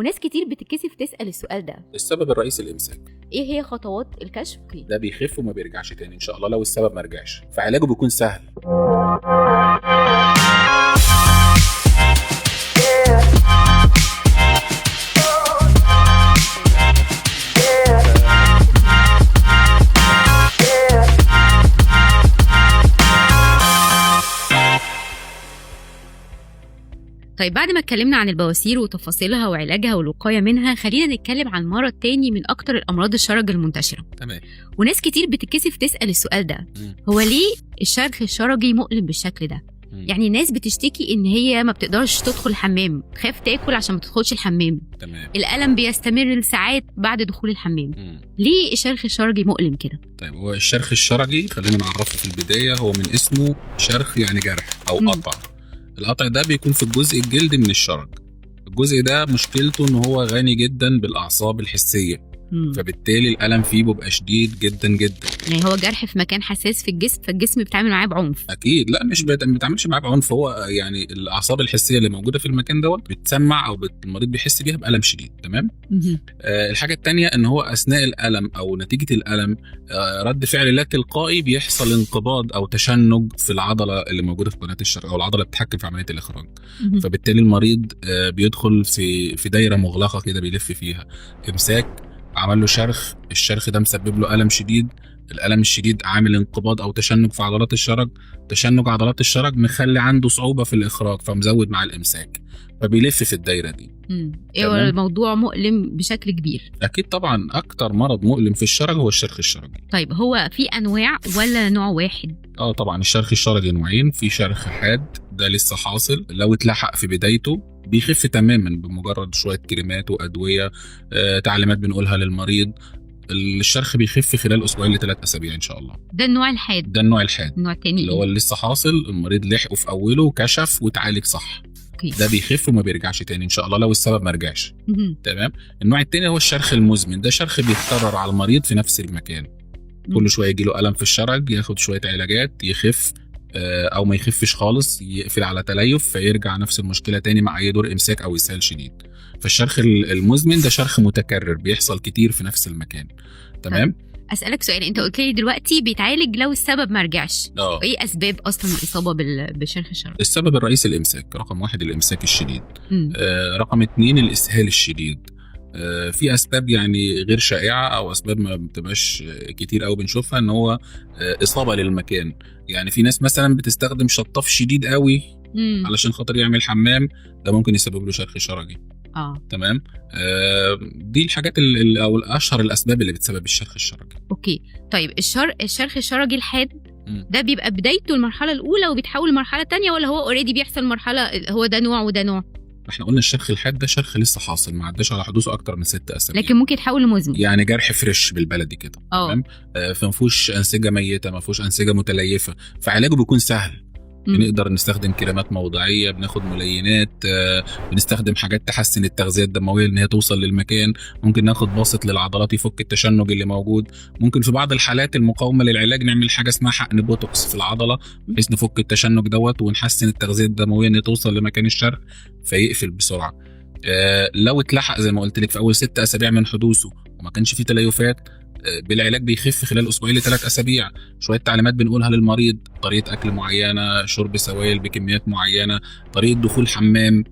وناس كتير بتتكسف تسأل السؤال ده. السبب الرئيسي الامساك. ايه هي خطوات الكشف؟ ده بيخف وما بيرجعش تاني ان شاء الله لو السبب ما رجعش، فعلاجه بيكون سهل. طيب بعد ما اتكلمنا عن البواسير وتفاصيلها وعلاجها والوقاية منها، خلينا نتكلم عن مرض تاني من أكتر الأمراض الشرج المنتشرة. تمام. وناس كتير بتتكسف تسأل السؤال ده، هو ليه الشرخ الشرجي مؤلم بالشكل ده؟ يعني الناس بتشتكي إن هي ما بتقدرش تدخل الحمام، تخاف تاكل عشان ما تدخلش الحمام. تمام. الألم بيستمر لساعات بعد دخول الحمام. ليه الشرخ الشرجي مؤلم كده؟ طيب هو الشرخ الشرجي خلينا نعرفه في البداية، هو من اسمه شرخ يعني جرح أو قطع. القطع ده بيكون في الجزء الجلدي من الشرج. الجزء ده مشكلته ان هو غني جدا بالاعصاب الحسية، فبالتالي الالم فيه بيبقى شديد جدا جدا. يعني هو جرح في مكان حساس في الجسم، فالجسم بيتعامل معاه بعنف. اكيد، لا مش ما بيتعاملش معاه بعنف، هو يعني الاعصاب الحسية اللي موجودة في المكان دوت بتسمع او المريض بيحس بيها بالم شديد. تمام. الحاجة الثانية ان هو اثناء الالم او نتيجة الالم رد فعل لا تلقائي، بيحصل انقباض او تشنج في العضلة اللي موجودة في قناة الشرج او العضلة اللي بتتحكم في عملية الاخراج. فبالتالي المريض بيدخل في دايرة مغلقة كده بيلف فيها. امساك عمل له شرخ، الشرخ ده مسبب له ألم شديد، الألم الشديد عامل انقباض أو تشنج في عضلات الشرج، تشنج عضلات الشرج مخلي عنده صعوبة في الإخراج، فمزود مع الإمساك، فبيلف في الدايرة دي. ايوه الموضوع مؤلم بشكل كبير. أكيد طبعا، أكتر مرض مؤلم في الشرج هو الشرخ الشرجي. طيب هو في أنواع ولا نوع واحد؟ طبعا الشرخ الشرجي نوعين. في شرخ حاد ده لسه حاصل، لو اتلحق في بدايته بيخف تماما بمجرد شوية كريمات وأدوية، تعليمات بنقولها للمريض. الشرخ بيخف خلال أسبوعين ل3 أسابيع إن شاء الله. ده النوع الحاد. ده النوع الحاد. النوع التاني اللي هو اللي لسه حاصل، المريض لحقه في أوله، كشف وتعالج صح. okay. ده بيخف وما بيرجعش تاني إن شاء الله لو السبب ما رجعش. تمام. النوع التاني هو الشرخ المزمن، ده شرخ بيتكرر على المريض في نفس المكان، كل شوية يجيله ألم في الشرج، ياخد شوية علاجات يخف، او ما يخفش خالص، يقفل على تليف، فيرجع نفس المشكلة تاني مع اي دور امساك او اسهال شديد. فالشرخ المزمن ده شرخ متكرر بيحصل كتير في نفس المكان. تمام. اسالك سؤال، انت قلت لي دلوقتي بيتعالج لو السبب ما رجعش. ايه اسباب اصلا الاصابة بالشرخ الشرجي؟ السبب الرئيسي الامساك، رقم 1 الامساك الشديد. رقم 2 الاسهال الشديد. في اسباب يعني غير شائعة او اسباب ما بتبقاش كتير قوي بنشوفها، ان هو اصابه للمكان. يعني في ناس مثلا بتستخدم شطاف شديد قوي علشان خاطر يعمل حمام، ده ممكن يسبب له شرخ شرجي. تمام. دي الحاجات او الاشهر الاسباب اللي بتسبب الشرخ الشرجي. okay. طيب الشرخ الشرجي الحاد ده بيبقى بدايته المرحلة الاولى وبيتحول لمرحلة تانية، ولا هو already بيحصل مرحلة، هو ده نوع وده نوع؟ احنا قلنا الشرخ الحاد ده شرخ لسه حاصل، ما عداش على حدوثه اكتر من 6 اسابيع، لكن ممكن يتحول لمزمن، يعني جرح fresh بالبلدي كده. تمام. فما فيهوش انسجة ميته، ما فيهوش انسجة متليفه، فعلاجه بيكون سهل. بنقدر نستخدم كريمات موضعيه، بناخد ملينات، بنستخدم حاجات تحسن التغذية الدموية ان هي توصل للمكان، ممكن ناخد باسط للعضلات يفك التشنج اللي موجود، ممكن في بعض الحالات المقاومة للعلاج نعمل حاجة اسمها حقن بوتوكس في العضلة بحيث نفك التشنج دوت ونحسن التغذية الدموية ان هي توصل لمكان الشرخ فيقفل بسرعة. لو اتلحق زي ما قلت لك في اول 6 اسابيع من حدوثه وما كانش فيه تليفات، بالعلاج بيخف خلال أسبوعين ل3 أسابيع. شوية تعليمات بنقولها للمريض، طريقة أكل معينة، شرب سوائل بكميات معينة، طريقة دخول حمام،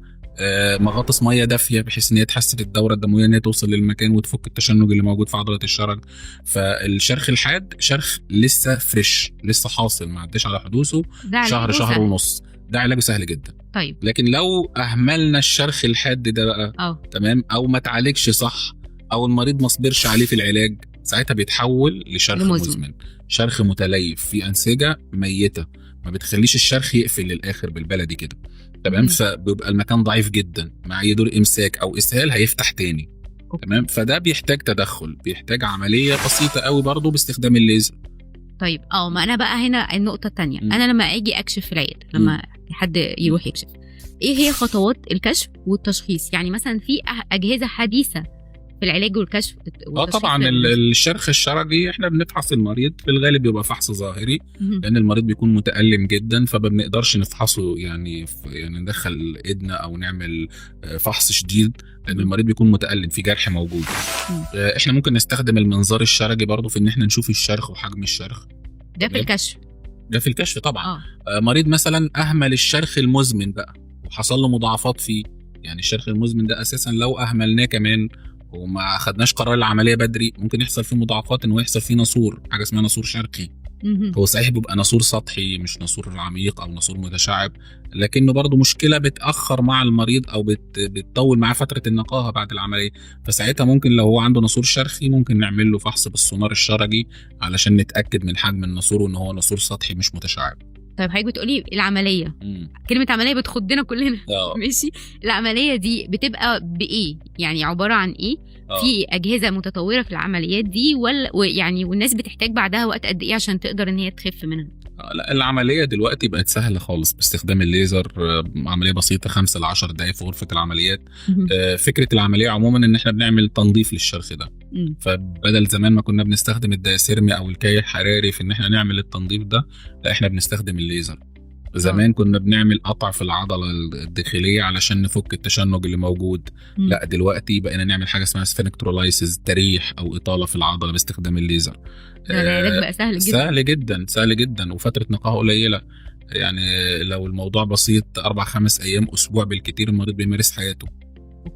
مغاطس مية دافية بحيث إن هي تحسن الدورة الدموية إن هي توصل للمكان وتفك التشنج اللي موجود في عضلة الشرج. فالشرخ الحاد شرخ لسه fresh، لسه حاصل، ما عداش على حدوثه شهر شهر ونص، ده علاجه سهل جدا. طيب لكن لو أهملنا الشرخ الحاد ده بقى، تمام، أو ما تعالجش صح، أو المريض ما صبرش عليه في العلاج، ساعتها بيتحول لشرخ مزمن، شرخ متليف في أنسجة ميتة ما بتخليش الشرخ يقفل للآخر بالبلدي كده. تمام. فبيبقى المكان ضعيف جدا، مع أي دور إمساك أو إسهال هيفتح تاني. تمام. فده بيحتاج تدخل، بيحتاج عملية بسيطة قوي برضو باستخدام الليزر. طيب ما أنا بقى هنا النقطة التانية. أنا لما أجي أكشف في العيادة، لما حد يروح يكشف، إيه هي خطوات الكشف والتشخيص؟ يعني مثلا في أجهزة حديثة في العلاج والكشف؟ طبعا الشرخ الشرجي احنا بنفحص المريض في الغالب بيبقى فحص ظاهري، لان المريض بيكون متألم جدا، فما بنقدرش نفحصه يعني ندخل ايدنا او نعمل فحص شديد، لان المريض بيكون متألم في جرح موجود. احنا ممكن نستخدم المنظار الشرجي برضو في ان احنا نشوف الشرخ وحجم الشرخ. ده في الكشف. ده في الكشف طبعا. مريض مثلا اهمل الشرخ المزمن بقى وحصل له مضاعفات فيه، يعني الشرخ المزمن ده اساسا لو اهملناه كمان وما اخدناش قرار العملية بدري ممكن يحصل فيه مضاعفات، انه يحصل فيه ناسور، حاجة اسمها ناسور شرخي. هو صحيح بيبقى ناسور سطحي مش ناسور عميق او ناسور متشعب، لكنه برضه مشكلة بتاخر مع المريض او بتطول معاه فترة النقاهه بعد العملية. فساعتها ممكن لو هو عنده ناسور شرخي ممكن نعمل له فحص بالسونار الشرجي علشان نتاكد من حجم الناسور وان هو ناسور سطحي مش متشعب. طيب حضرتك بتقولي العملية، كلمة عملية بتخضنا كلنا. ماشي، العملية دي بتبقى بايه؟ يعني عبارة عن ايه؟ في اجهزة متطورة في العمليات دي ولا يعني والناس بتحتاج بعدها وقت قد ايه عشان تقدر ان هي تخف منها؟ لا، العملية دلوقتي بقت سهلة خالص باستخدام الليزر، عملية بسيطة 5 ل 10 دقائق في غرفة العمليات. فكرة العملية عموما ان احنا بنعمل تنظيف للشرخ ده، فبدل زمان ما كنا بنستخدم ال diathermy او الكي الحراري في ان احنا نعمل التنظيف ده، لا احنا بنستخدم الليزر. زمان كنا بنعمل قطع في العضلة الداخلية علشان نفك التشنج اللي موجود، لا دلوقتي بقينا نعمل حاجة اسمها sphincterolysis، تريح او اطاله في العضلة باستخدام الليزر. العلاج بقى سهل جدا، سهل جدا، سهل جدا، وفترة نقاهه قليله. يعني لو الموضوع بسيط 4-5 ايام، اسبوع بالكتير، المريض بيمارس حياته.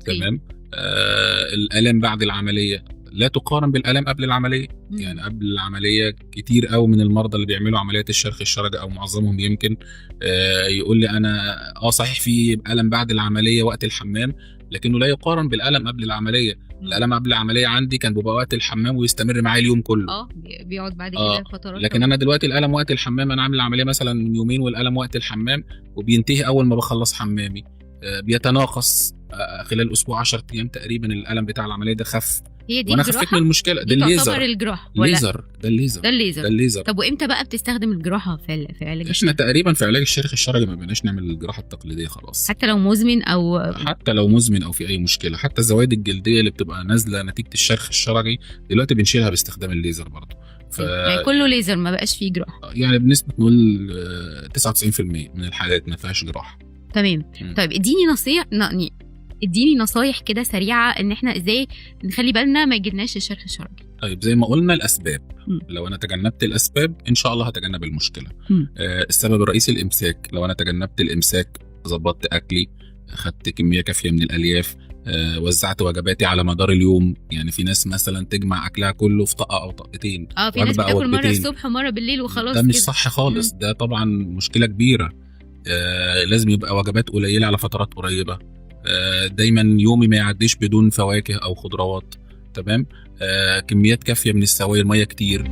تمام. الالام بعد العملية لا تقارن بالالام قبل العملية. يعني قبل العملية كتير قوي من المرضى اللي بيعملوا عمليات الشرخ الشرجي او معظمهم يمكن يقول لي انا صحيح في الم بعد العملية وقت الحمام، لكنه لا يقارن بالالم قبل العملية. الالم قبل العملية عندي كان بيبقى وقت الحمام ويستمر معايا اليوم كله، بيقعد بعد كده فترات. لكن انا دلوقتي الالم وقت الحمام، انا عامل العملية مثلا من يومين والالم وقت الحمام وبينتهي اول ما بخلص حمامي، بيتناقص خلال اسبوع 10 ايام تقريبا الالم بتاع العملية ده خف. هي دي وانا خفيت من المشكلة. ده الليزر، الجراحة، الليزر ده الليزر، ده الليزر، ده الليزر. طب وامتى بقى بتستخدم الجراحة في علاج؟ احنا تقريبا في علاج الشرخ الشرجي ما بقيناش نعمل الجراحة التقليدية خلاص، حتى لو مزمن او حتى لو مزمن او في اي مشكلة. حتى الزوايد الجلدية اللي بتبقى نازله نتيجة الشرخ الشرجي دلوقتي بنشيلها باستخدام الليزر برضه. يعني كله ليزر، ما بقاش فيه جراحه. يعني بنسبة نقول 99% من الحالات ما فيهاش جراحه. تمام. طيب اديني نصيحة، اديني نصايح كده سريعة ان احنا ازاي نخلي بالنا ما يجيلناش الشرخ الشرجي. طيب زي ما قلنا الاسباب، لو انا تجنبت الاسباب ان شاء الله هتجنب المشكلة. السبب الرئيسي الامساك، لو انا تجنبت الامساك، ظبطت اكلي، خدت كمية كافيه من الالياف، وزعت وجباتي على مدار اليوم. يعني في ناس مثلا تجمع اكلها كله في طاقة او طاقتين، في ناس بتاكل مرة الصبح ومرة بالليل وخلاص. ده مش صح خالص، ده طبعا مشكلة كبيرة. لازم يبقى وجبات قليله على فترات قريبه. دايما يومي ما يعديش بدون فواكه او خضروات. تمام. كميات كافيه من السوائل، مية كتير.